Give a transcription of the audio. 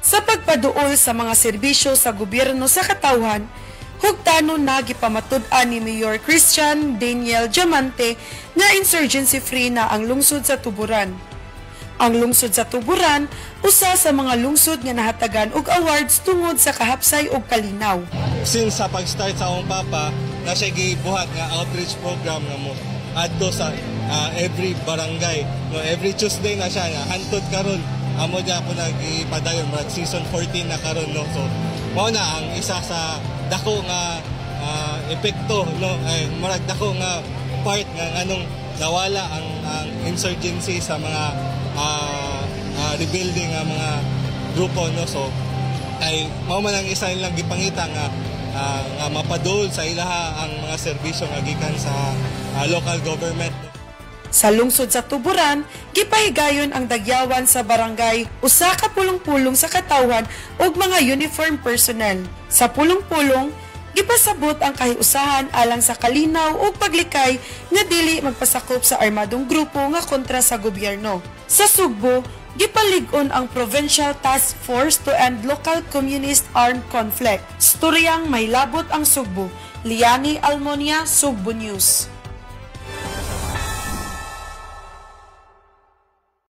Sa pagpaduol sa mga serbisyo sa gobyerno sa katawhan, hugtanon na gipamatud-an ni Mayor Christian Daniel Diamante nga insurgency free na ang lungsod sa Tuburan. Ang lungsod sa Tuburan, usa sa mga lungsod nga nahatagan og awards tungod sa kahapsay ug kalinaw. Since sa pag-start sa akong papa na siya gibuhat nga outreach program nga mo adto sa every barangay, no, every Tuesday na siya nga hantod karon amo gyapon nagipadayon, murag season 14 na karon, no. So mao na ang isa sa dako nga epekto, no, ay murag dako nga part nga nganong nawala ang insurgency sa mga rebuilding nga mga grupo, no. So ay mao man ang isa nilang gipangita nga mapadul sa ilaha ang mga serbisyo nga gikan sa local government. Sa lungsod sa Tuburan, gipahigayon ang dagyawan sa barangay, usa ka pulong-pulong sa katawhan ug mga uniform personnel. Sa pulong-pulong, gipasabot ang kahiusahan alang sa kalinaw ug paglikay nga dili magpasakop sa armadong grupo nga kontra sa gobyerno. Sa Sugbo, gipalig-on ang Provincial Task Force to End Local Communist Armed Conflict. Storyang may labot ang Sugbo. Liani Almonia, Sugbo News.